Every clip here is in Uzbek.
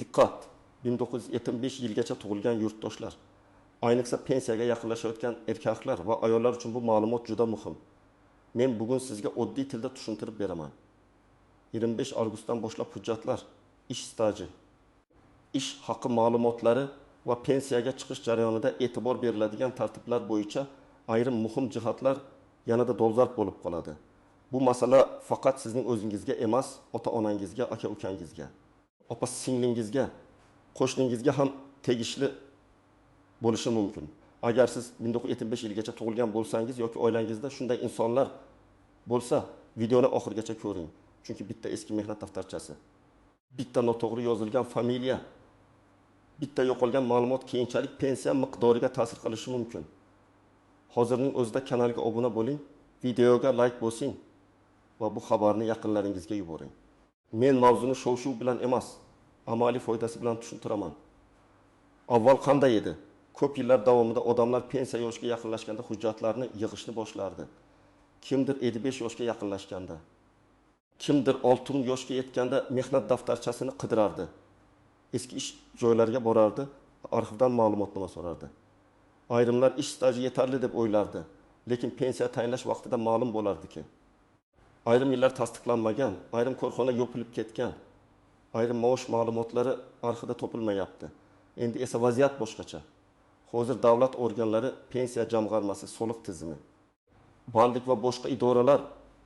Diqqat! 1975 yilgacha tug'ilgan yurtdoshlar, ayniqsa pensiyaga yaqinlashayotgan erkaklar va ayollar uchun bu ma'lumot juda muhim. Men bugun sizga oddiy tilda tushuntirib beraman. 25 avgustdan boshlab hujjatlar, ish staji, ish haqi ma'lumotlari va pensiyaga chiqish jarayonida e'tibor beriladigan tartiblar bo'yicha ayrim muhim jihatlar yanada dolzarb bo'lib qoladi. Bu masala faqat sizning o'zingizga emas, ota-onangizga, aka-ukangizga, opa-singlingizga, qo'shningizga ham tegishli bo'lishi mumkin. Agar siz 1975 yilgacha tug'ilgan bo'lsangiz yoki oilangizda shunday insonlar bo'lsa, videoni oxirigacha ko'ring. Chunki bitta eski mehnat daftarchasi, bitta noto'g'ri yozilgan familiya, bitta yo'qolgan ma'lumot keyinchalik pensiya miqdoriga ta'sir qilishi mumkin. Hozirning o'zida kanalga obuna bo'ling, videoga like bosing va bu xabarni yaqinlaringizga yuboring. Men mavzuni shov-shuv bilan emas, amaliy foydasi bilan tushuntiraman. Avval qanday edi? Ko'p yillar davomida odamlar pensiya yoshiga yaqinlashganda hujjatlarni yig'ishni boshlardi. Kimdir 55 yoshga yaqinlashganda, kimdir 60 yoshga yetganda mehnat daftarchasini qidirardi. Eski ish joylariga borardi, arxivdan ma'lumotnoma so'rardi. Ayrimlar ish staji yetarli deb o'ylardi, lekin pensiya tayinlash vaqtida ma'lum bo'lardiki, ayrim yillar tasdiqlanmagan, ayrim korxona yopilib ketgan, ayrim maosh ma'lumotlari arxivda topilmayapti. Endi esa vaziyat boshqacha. Hozir davlat organlari, pensiya jamg'armasi, soliq tizimi, bandlik va boshqa idoralar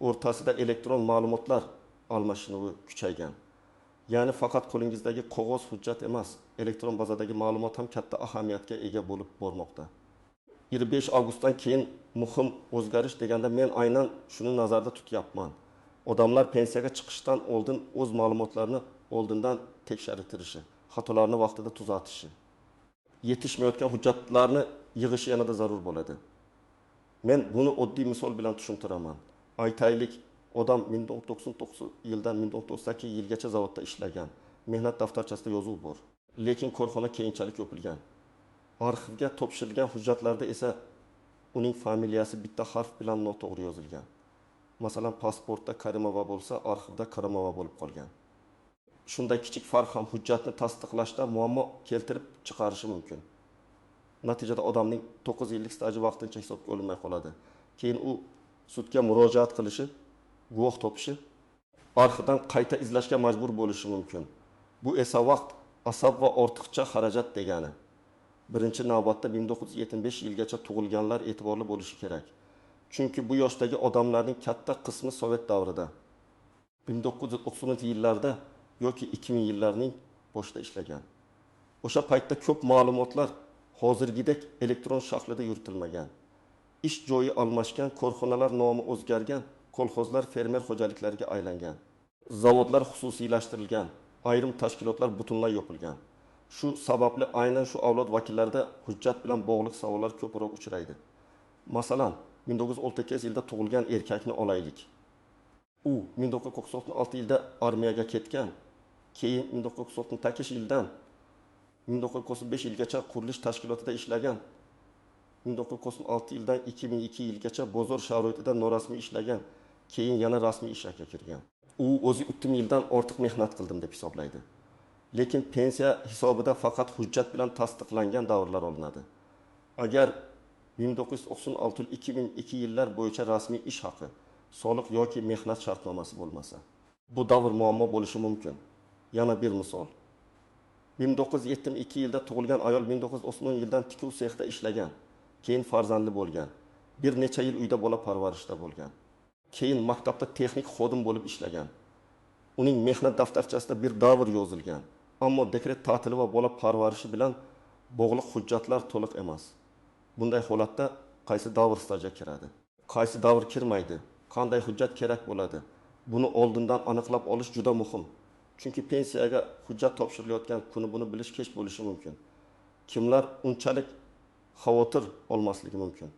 o'rtasida elektron ma'lumotlar almashinuvi kuchaygan. Ya'ni faqat qo'lingizdagi qog'oz hujjat emas, elektron bazadagi ma'lumot ham katta ahamiyatga ega bo'lib bormoqda. 25 avgustdan keyin muhim o'zgarish deganda men aynan shuni nazarda tutyapman. Odamlar pensiyaga chiqishdan oldin o'z ma'lumotlarini oldindan tekshirtirishi, xatolarni vaqtida tuzatishi, yetishmayotgan hujjatlarni yig'ishi yanada zarur bo'ladi. Men buni oddiy misol bilan tushuntiraman. Aytaylik, odam 1999 yildan 1998 yilgacha zavodda ishlagan. Mehnat daftarchasida yozuv bor. Lekin korxona keyinchalik yopilgan. Arxivga topshirilgan hujjatlarda esa uning familiyasi bitta harf bilan noto'g'ri yozilgan. Masalan, pasportda Karimova bo'lsa, arxivda Karimova bo'lib qolgan. Shunday kichik farq ham hujjatni tasdiqlashda muammo keltirib chiqarishi mumkin. Natijada odamning 9 yillik staji vaqtincha hisobga olinmay qoladi. Keyin u sudga murojaat qilishi, guvoh topishi, arxivdan qayta izlashga majbur bo'lishi mumkin. Bu esa vaqt, asab va ortiqcha xarajat degani. Birinchi navbatda 1975 yilgacha tug'ilganlar e'tiborli bo'lishi kerak. Chunki bu yoshdagi odamlarning katta qismi sovet davrida, 1990-yillarda yoki 2000 yillarning boshida ishlagan. O'sha paytda ko'p ma'lumotlar hozirgidek elektron shaklida yuritilmagan. Ish joyi almashgan, korxonalar nomi o'zgargan, kolxozlar fermer xo'jaliklariga aylangan. Zavodlar xususiylashtirilgan, ayrim tashkilotlar butunlay yopilgan. Shu sababli aynan shu avlod vakillarida hujjat bilan bog'liq savollar ko'proq uchraydi. Masalan, 1968 yilda tug'ilgan erkakni olaylik. U 1996 yilda armiyaga ketgan, keyin 1998 yildan 1995 yilgacha qurilish tashkilotida ishlagan, 1996 yildan 2002 yilgacha bozor sharoitida norasmiy ishlagan, keyin yana rasmiy ishga kirgan. U o'zi 3 yildan ortiq mehnat qildim deb hisoblaydi. Lekin pensiya hisobida faqat hujjat bilan tasdiqlangan davrlar olinadi. Agar 1996-2002 yillar bo'yicha rasmiy ish haqi, soliq yoki mehnat shartnomasi bo'lmasa, bu davr muammo bo'lishi mumkin. Yana bir misol. 1972 yilda tug'ilgan ayol 1990 yildan tikuv sexida ishlagan, keyin farzandli bo'lgan, bir necha yil uyda bola parvarishda bo'lgan. Keyin maktabda texnik xodim bo'lib ishlagan. Uning mehnat daftarchasida bir davr yozilgan, ammo dekret ta'tili va bola parvarishi bilan bog'liq hujjatlar to'liq emas. Bunday holatda qaysi davr stajga kiradi, qaysi davr kirmaydi, qanday hujjat kerak bo'ladi? Buni oldindan aniqlab olish juda muhim. Chunki pensiyaga hujjat topshirilayotgan kuni buni bilish kech bo'lishi mumkin. Kimlar unchalik xavotir olmasligi mumkin.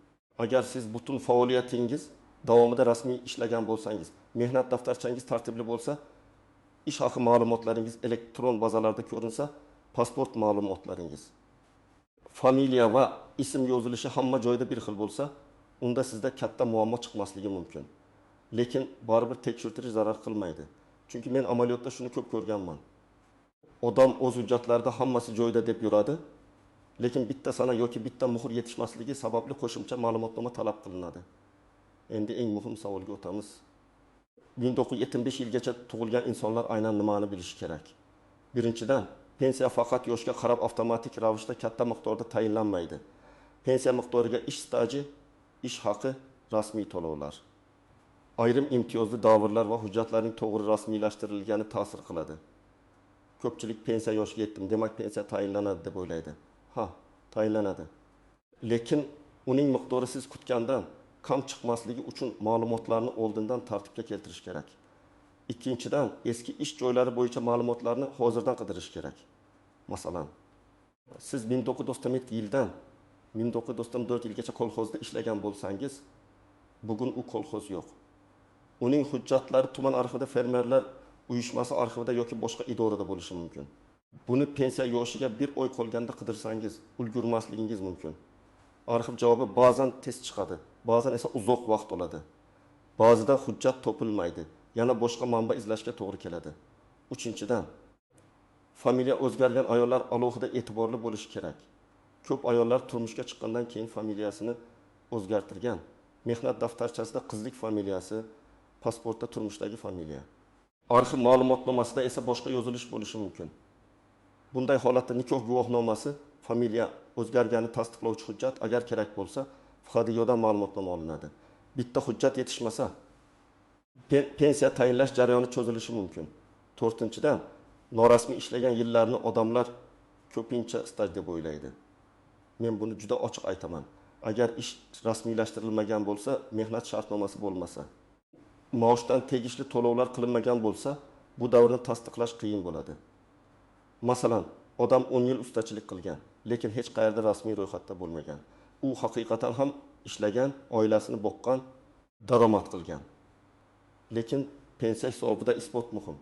Agar siz butun faoliyatingiz davomida rasmiy ishlagan bo'lsangiz, mehnat daftarchangiz tartibli bo'lsa, ish haqi ma'lumotlaringiz elektron bazalarda ko'rinsa, pasport ma'lumotlaringiz, familiya va ism yozilishi hamma joyda bir xil bo'lsa, unda sizda katta muammo chiqmasligi mumkin. Lekin baribir tekshirtirish zarar qilmaydi. Chunki men amaliyotda shuni ko'p ko'rganman. Odam o'z hujjatlarida hammasi joyida deb yuradi, lekin bitta sana yoki bitta muhr yetishmasligi sababli qo'shimcha ma'lumotnoma talab qilinadi. Endi eng muhim savolga o'tamiz. 1975 yilgacha tug'ilgan insonlar aynan nimani bilishi kerak? Birinchidan, pensiya faqat yoshga qarab avtomatik ravishda katta miqdorda tayinlanmaydi. Pensiya miqdoriga ish staji, ish haqi, rasmiy to'lovlar, ayrim imtiyozli davrlar va hujjatlarning to'g'ri rasmiylashtirilgani ta'sir qiladi. Ko'pchilik pensiya yoshiga yetdim, demak pensiya tayinlanadi deb o'ylaydi. Ha, tayinlanadi. Lekin uning miqdori siz kutgandan kam chiqmasligi uchun ma'lumotlarni oldindan tartibga keltirish kerak. Ikkinchidan, eski ish joylari bo'yicha ma'lumotlarni hozirdan qidirish kerak. Masalan, siz 1997 yildan 1994 yilgacha kolxozda ishlagan bo'lsangiz, bugun u kolxoz yo'q. Uning hujjatlari tuman arxivida, fermerlar uyushmasi arxivida yoki boshqa idorada bo'lishi mumkin. Buni pensiya yoshiga bir oy qolganda qidirsangiz, ulgurmasligingiz mumkin. Arxiv javobi ba'zan tez chiqadi, ba'zan esa uzoq vaqt oladi. Ba'zida hujjat topilmaydi, yana boshqa manba izlashga to'g'ri keladi. Uchinchidan, familiya o'zgargan ayollar alohida e'tiborli bo'lishi kerak. Ko'p ayollar turmushga chiqqandan keyin familiyasini o'zgartirgan. Mehnat daftarchasida qizlik familiyasi, pasportda turmushdagi familiya. Arxiv ma'lumotnomasida esa boshqa yozilish bo'lishi mumkin. Bunday holatda nikoh guvohnomasi, familiya o'zgarganini tasdiqlovchi hujjat, agar kerak bo'lsa, FHDYodan ma'lumotnoma olinadi. Bitta hujjat yetishmasa, pensiya tayinlash jarayoni cho'zilishi mumkin. To'rtinchidan, norasmiy ishlagan yillarni odamlar ko'pincha staj deb o'ylaydi. Men buni juda ochiq aytaman. Agar ish rasmiylashtirilmagan bo'lsa, mehnat shartnomasi bo'lmasa, maoshdan tegishli to'lovlar qilinmagan bo'lsa, bu davrni tasdiqlash qiyin bo'ladi. Masalan, odam 10 yil ustachilik qilgan, lekin hech qayerda rasmiy ro'yxatda bo'lmagan. U haqiqatan ham ishlagan, oilasini boqqan, daromad qilgan. Lekin pensiya hisobida isbot muhim.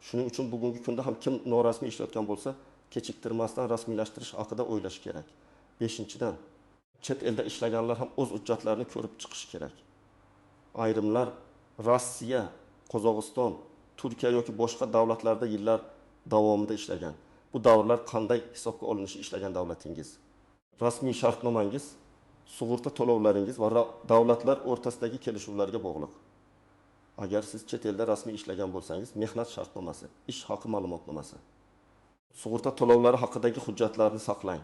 Shuning uchun bugungi kunda ham kim norasmiy ishlayotgan bo'lsa, kechiktirmasdan rasmiylashtirish haqida o'ylash kerak. Beshinchidan, chet elda ishlaganlar ham o'z hujjatlarini ko'rib chiqishi kerak. Ayrimlar Rossiya, Qozog'iston, Turkiya yoki boshqa davlatlarda yillar davomida ishlagan. Bu davrlar qanday hisobga olinishi ishlagan davlatingiz, rasmiy shartnomangiz, sug'urta to'lovlaringiz va davlatlar o'rtasidagi kelishuvlarga bog'liq. Agar siz chet elda rasmiy ishlagan bo'lsangiz, mehnat shartnomasi, ish haqi ma'lumotnomasi, sug'urta to'lovlari haqidagi hujjatlarni saqlang.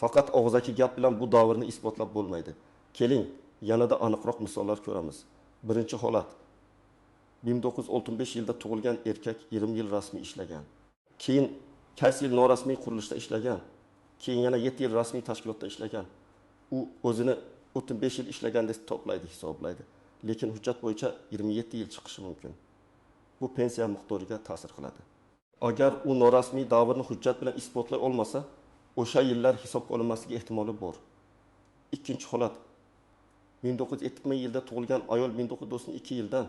Faqat og'zaki gap bilan bu davrni isbotlab bo'lmaydi. Keling, yanada aniqroq misollar ko'ramiz. Birinchi holat. 1965 yilda tug'ilgan erkak 20 yil rasmiy ishlagan. Keyin qaysi yil norasmiy qurilishda ishlagan. Keyin yana 7 yil rasmiy tashkilotda ishlagan. U o'zini 35 yil ishlagan deb toplaydi, hisoblaydi. Lekin hujjat bo'yicha 27 yil chiqishi mumkin. Bu pensiya miqdoriga ta'sir qiladi. Agar u norasmiy davrni hujjat bilan isbotlay olmasa, o'sha yillar hisobga olinmasligi ehtimoli bor. Ikkinchi holat. 1970 yilda tug'ilgan ayol 1992 yildan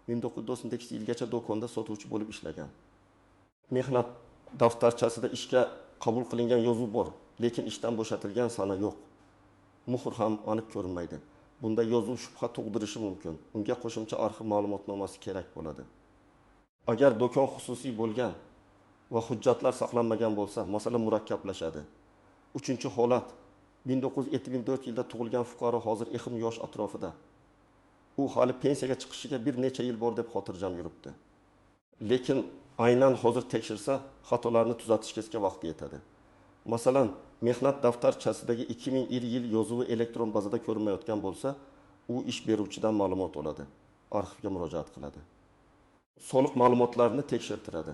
1998 yilgacha do'konda sotuvchi bo'lib ishlagan. Mehnat daftarchasida ishga qabul qilingan yozuv bor, lekin ishdan bo'shatilgan sana yo'q. Muhr ham aniq ko'rinmaydi. Bunda yozuv shubha tug'dirishi mumkin. Unga qo'shimcha arxiv ma'lumotnomasi kerak bo'ladi. Agar do'kon xususiy bo'lgan va hujjatlar saqlanmagan bo'lsa, masala murakkablashadi. Uchinchi holat. 1974 yilda tug'ilgan fuqaro hozir 20 yosh atrofida. U hali pensiyaga chiqishiga bir necha yil bor deb xotirjam yuribdi. Lekin aynan hozir tekshirsa, xatolarni tuzatishga vaqt yetadi. Masalan, mehnat daftarchasidagi 2000 yil yozuvi elektron bazada ko'rinmayotgan bo'lsa, u ish beruvchidan ma'lumot oladi, arxivga murojaat qiladi. Soliq ma'lumotlarini tekshirtiradi.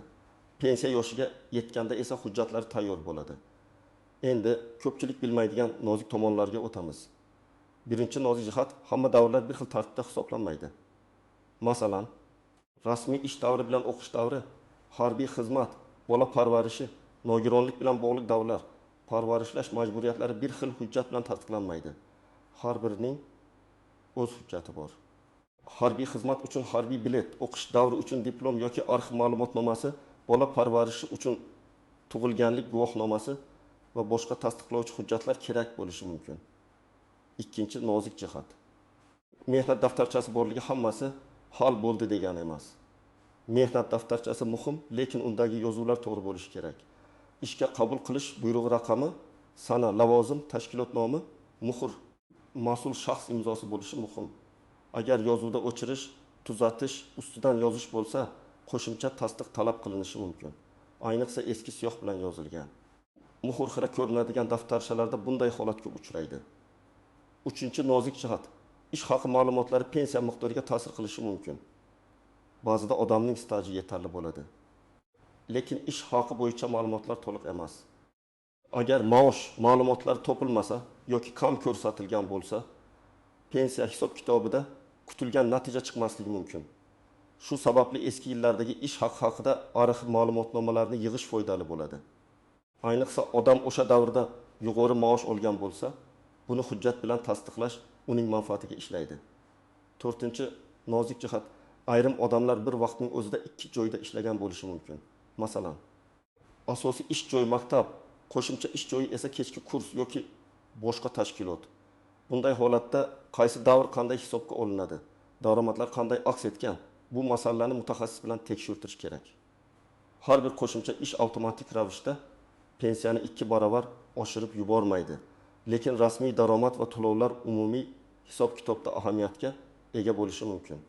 Pensiya yoshiga yetganda esa hujjatlar tayyor bo'ladi. Endi ko'pchilik bilmaydigan nozik tomonlarga o'tamiz. Birinchi nozik jihat, hamma davrlar bir xil tartibda hisoblanmaydi. Masalan, rasmiy ish davri bilan o'qish davri, harbiy xizmat, bola parvarishi, nogironlik bilan bog'liq davrlar, parvarishlash majburiyatlari bir xil hujjat bilan tasdiqlanmaydi. Har birining o'z hujjati bor. Harbiy xizmat uchun harbiy bilet, o'qish davri uchun diplom yoki arxiv ma'lumotnomasi, bola parvarishi uchun tug'ilganlik guvohnomasi va boshqa tasdiqlovchi hujjatlar kerak bo'lishi mumkin. Ikkinchi nozik jihat. Mehnat daftarchasi borligi hammasi hal bo'ldi degani emas. Mehnat daftarchasi muhim, lekin undagi yozuvlar to'g'ri bo'lishi kerak. Ishga qabul qilish buyrug'i raqami, sana, lavozim, tashkilot nomi, muhr, mas'ul shaxs imzosi bo'lishi muhim. Agar yozuvda o'chirish, tuzatish, ustidan yozish bo'lsa, qo'shimcha tasdiq talab qilinishi mumkin. Ayniqsa eski siyoh bilan yozilgan, muhr xira ko'rinadigan daftarchalarda bunday holat ko'p uchraydi. Uchinchi nozik jihat: ish haqi ma'lumotlari pensiya miqdoriga ta'sir qilishi mumkin. Ba'zida odamning staji yetarli bo'ladi, lekin ish haqi bo'yicha ma'lumotlar to'liq emas. Agar maosh ma'lumotlari topilmasa yoki kam ko'rsatilgan bo'lsa, pensiya hisob kitobida kutilgan natija chiqmasligi mumkin. Shu sababli eski yillardagi ish haqi haqida arxiv ma'lumotnomalarini yig'ish foydali bo'ladi. Ayniqsa odam o'sha davrda yuqori maosh olgan bo'lsa, buni hujjat bilan tasdiqlash uning manfaatiga ishlaydi. To'rtinchi nozik jihat: ayrim odamlar bir vaqtning o'zida ikki joyda ishlagan bo'lishi mumkin. Masalan, asosiy ish joyi maktab, qo'shimcha ish joyi esa kechki kurs yoki boshqa tashkilot. Bunday holatda qaysi davr qanday hisobga olinadi, daromadlar qanday aks etgan, bu masalalarni mutaxassis bilan tekshirtirish kerak. Har bir qo'shimcha ish avtomatik ravishda pensiyani 2 barobar oshirib yubormaydi. Lekin rasmiy daromad va to'lovlar umumiy hisob-kitobda ahamiyatga ega bo'lishi mumkin.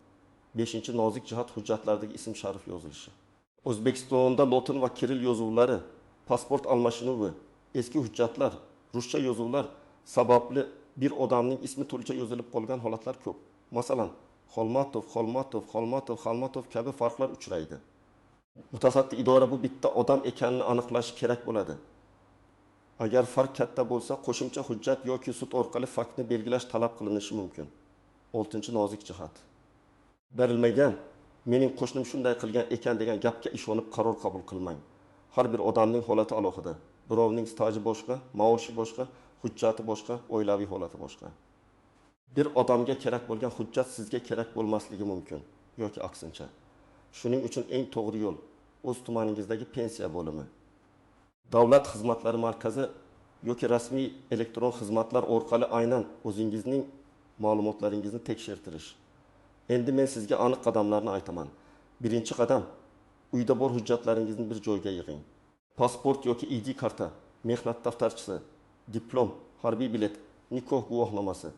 Beshinchi nozik jihat: hujjatlardagi ism-sharif yozilishi. O'zbekistonda lotin va kirill yozuvlari, pasport almashinuvi, eski hujjatlar, ruscha yozuvlar sababli bir odamning ismi to'licha yozilib qolgan holatlar ko'p. Masalan, Xolmatov, Xolmatov, Xolmatov, Xolmatov kabi farqlar uchraydi. Mutasaddi idora bu bitta odam ekanini aniqlashi kerak bo'ladi. Agar farq katta bo'lsa, qo'shimcha hujjat yoki sud orqali faktni belgilash talab qilinishi mumkin. Oltinchi nozik jihat: berilmagan, mening qo'shnim shunday qilgan ekan degan gapga ishonib qaror qabul qilmang. Har bir odamning holati alohida. Birovning staji boshqa, maoshi boshqa, hujjati boshqa, oilaviy holati boshqa. Bir odamga kerak bo'lgan hujjat sizga kerak bo'lmasligi mumkin yoki aksincha. Shuning uchun eng to'g'ri yo'l o'z tumaningizdagi pensiya bo'limi, davlat xizmatlari markazi yoki rasmiy elektron xizmatlar orqali aynan o'zingizning ma'lumotlaringizni tekshirtirish. Endi men sizga aniq qadamlarni aytaman. Birinchi qadam: uyda bor hujjatlaringizni bir joyga yig'ing. Pasport yoki ID karta, mehnat daftarchasi, diplom, harbiy bilet, nikoh guvohnomasi,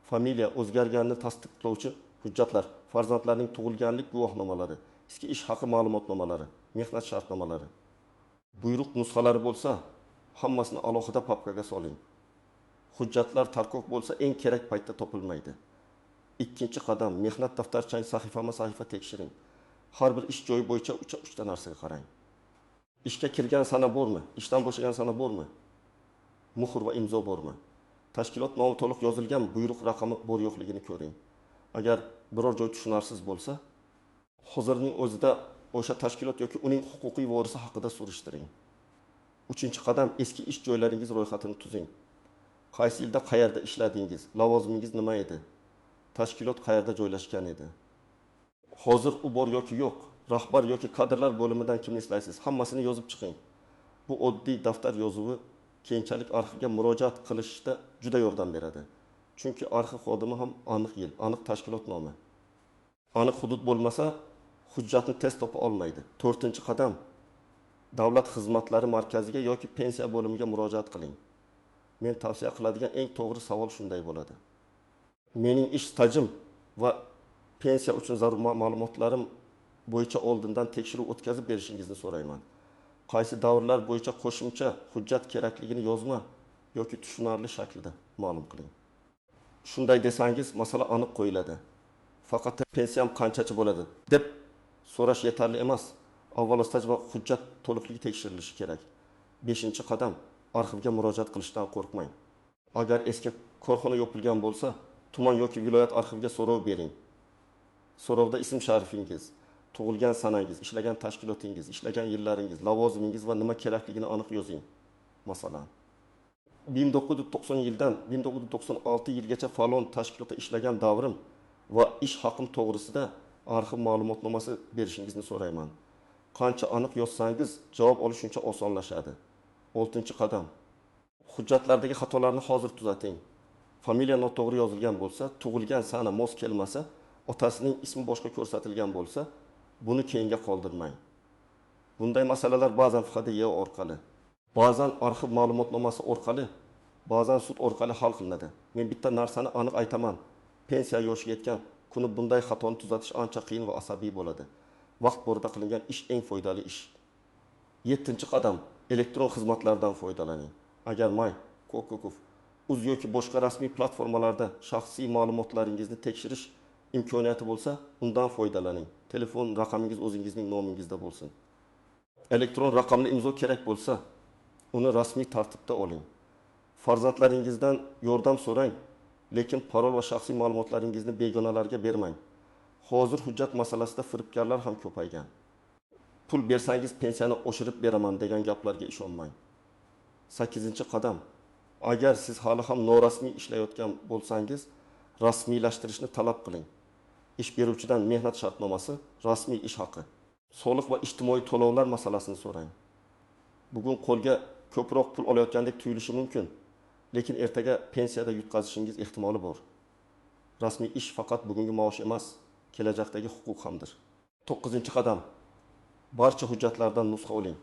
familiya o'zgarganini tasdiqlovchi hujjatlar, farzandlarning tug'ilganlik guvohnomalari, eski ish haqi ma'lumotnomalari, mehnat shartnomalari. Buyruq nusxalari bo'lsa, hammasini alohida papkaga soling. Hujjatlar tarqoq bo'lsa, eng kerak paytda topilmaydi. Ikkinchi qadam: mehnat daftarchani sahifama-sahifa tekshiring. Har bir ish joyi bo'yicha uchta narsaga qarang. Ishga kirgan sana bormi? Ishdan bo'shagan sana bormi? Muhr va imzo bormi? Tashkilot nomi to'liq yozilgan, buyruq raqami bor yo'qligini ko'ring. Agar biror joy tushunarsiz bo'lsa, hozirning o'zida o'sha tashkilot yoki uning huquqiy vorisi haqida surishtiring. Uchinchi qadam: eski ish joylaringiz ro'yxatini tuzing. Qaysi yilda qayerda ishladingiz? Lavozimingiz nima edi? Tashkilot qayerda joylashgan edi? Hozir u bor yoki yo'q? Rahbar yoki kadrlar bo'limidan kimni eslaysiz? Hammasini yozib chiqing. Bu oddiy daftar yozuvi keyinchalik arxivga murojaat qilishda juda yordam beradi. Chunki arxiv xodimi ham aniq yil, aniq tashkilot nomi, aniq hudud bo'lmasa hujjatni tez topa olmaydi. To'rtinchi qadam: davlat xizmatlari markaziga yoki pensiya bo'limiga murojaat qiling. Men tavsiya qiladigan eng to'g'ri savol shunday bo'ladi: mening ish stajim va pensiya uchun zarur ma'lumotlarim bo'yicha oldindan tekshiruv o'tkazib berishingizni so'rayman. Qaysi davrlar bo'yicha qo'shimcha hujjat kerakligini yozma yoki tushunarli shaklda ma'lum qiling. Shunday desangiz, masala aniq qo'yiladi. Faqat pensiyam qanchacha bo'ladi deb so'rash yetarli emas. Avvalo staj va hujjat to'liqligi tekshirilishi kerak. Beshinchi qadam: arxivga murojaat qilishdan qo'rqmang. Agar eski korxona yopilgan bo'lsa, tuman yoki viloyat arxiviga so'rov bering. So'rovda ism sharifingiz, tug'ilgan sanangiz, ishlagan tashkilotingiz, ishlagan yillaringiz, lavozimingiz va nima kerakligini aniq yozing. Masalan, 1990 yildan 1996 yilgacha falon tashkilotda ishlagan davrim va ish haqim to'g'risida arxiv ma'lumotnomasi berishingizni so'rayman. Qancha aniq yozsangiz, javob olish shuncha osonlashadi. Oltinchi qadam: hujjatlardagi xatolarni hozir tuzating. Familiya noto'g'ri yozilgan bo'lsa, tug'ilgan sana mos kelmasa, otasining ismi boshqa ko'rsatilgan bo'lsa, Buni keyinga qoldirmang. Bunday masalalar ba'zan FHDYO orqali, ba'zan arxiv ma'lumotnomasi orqali, ba'zan sud orqali hal qilinadi. Men bitta narsani aniq aytaman: pensiya yoshiga yetgan kuni bunday xatoni tuzatish ancha qiyin va asabiy bo'ladi. Vaqt borida qilingan ish eng foydali ish. Yettinchi qadam: elektron xizmatlardan foydalaning. Agar My Kokokov uz yoki boshqa rasmiy platformalarda shaxsiy ma'lumotlaringizni tekshirish imkoniyati bo'lsa, undan foydalaning. Telefon raqamingiz o'zingizning nomingizda bo'lsin. Elektron raqamli imzo kerak bo'lsa, uni rasmiy tartibda oling. Farzandlaringizdan yordam so'rang, lekin parol va shaxsiy ma'lumotlaringizni begonalarga bermang. Hozir hujjat masalasida firibgarlar ham ko'paygan. Pul bersangiz pensiyani oshirib beraman degan gaplarga ishonmang. Sakkizinchi qadam: agar siz hali ham norasmiy ishlayotgan bo'lsangiz, rasmiylashtirishni talab qiling. Ish beruvchidan mehnat shartnomasi, rasmiy ish haqi, soliq va ijtimoiy to'lovlar masalasini so'rang. Bugun qo'lga ko'proq pul olayotgandek tuyulishi mumkin, lekin ertaga pensiyada yutqazishingiz ehtimoli bor. Rasmiy ish faqat bugungi maosh emas, kelajakdagi huquq hamdir. To'qqizinchi qadam: barcha hujjatlardan nusxa oling.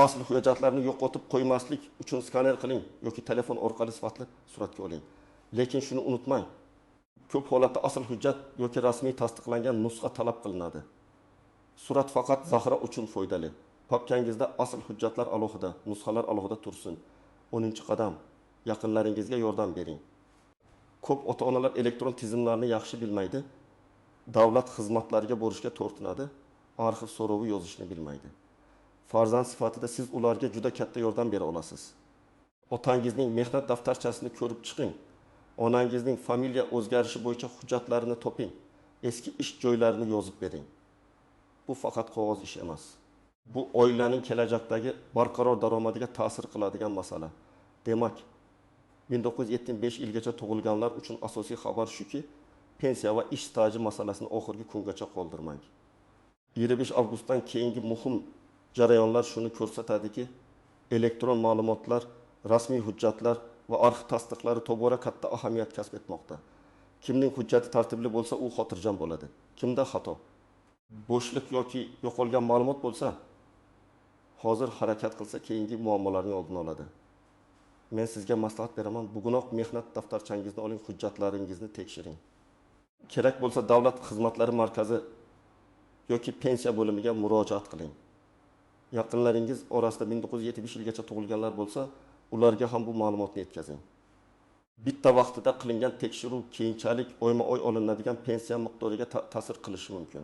Asl hujjatlarni yo'qotib qo'ymaslik uchun skaner qiling yoki telefon orqali sifatli suratga oling. Lekin shuni unutmang, ko'p holatda asl hujjat yoki rasmiy tasdiqlangan nusxa talab qilinadi. Surat faqat zaxira uchun foydali. Papkangizda asl hujjatlar alohida, nusxalar alohida tursin. 10-qadam: yaqinlaringizga yordam bering. Ko'p ota-onalar elektron tizimlarni yaxshi bilmaydi, davlat xizmatlariga borishga tortinadi, arxiv so'rovi yozishni bilmaydi. Farzand sifatida siz ularga juda katta yordam bera olasiz. Otangizning mehnat daftarchasini ko'rib chiqing. Onangizning familiya o'zgarishi bo'yicha hujjatlarini toping. Eski ish joylarini yozib bering. Bu faqat qog'oz ish emas. Bu oilaning kelajakdagi barqaror daromadiga ta'sir qiladigan masala. Demak, 1975 yilgacha tug'ilganlar uchun asosiy xabar shuki, pensiya va ish staji masalasini oxirgi kungacha qoldirmang. 25 avgustdan keyingi muhim jarayonlar shuni ko'rsatadiki, elektron ma'lumotlar, rasmiy hujjatlar va arxiv tasdiqlari tobora katta ahamiyat kasb etmoqda. Kimning hujjati tartibli bo'lsa, u xotirjam bo'ladi. Kimda xato, bo'shliq yoki yo'qolgan ma'lumot bo'lsa, hozir harakat qilsa keyingi muammolarning oldini oladi. Men sizga maslahat beraman, bugunoq mehnat daftarchangizni oling, hujjatlaringizni tekshiring. Kerak bo'lsa davlat xizmatlari markazi yoki pensiya bo'limiga murojaat qiling. Yaqinlaringiz orasida 1975 yilgacha tug'ilganlar bo'lsa, ularga ham bu ma'lumotni yetkazing. Bitta vaqtida qilingan tekshiruv keyinchalik oyma-oy olinadigan pensiya miqdoriga ta'sir qilishi mumkin.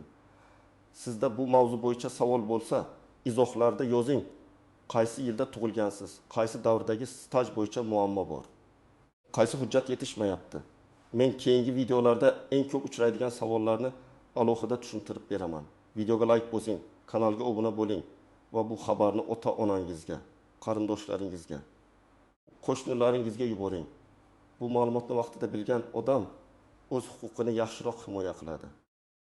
Sizda bu mavzu bo'yicha savol bo'lsa, izohlarda yozing. Qaysi yilda tug'ilgansiz? Qaysi davrdagi staj bo'yicha muammo bor? Qaysi hujjat yetishmayapti? Men keyingi videolarda eng ko'p uchraydigan savollarni alohida tushuntirib beraman. Videoga like bosing, kanalga obuna bo'ling va bu xabarni ota-onangizga, qarindoshlaringizga, qo'shnilaringizga yuboring. Bu ma'lumotni vaqtida bilgan odam o'z huquqini yaxshiroq himoya qiladi.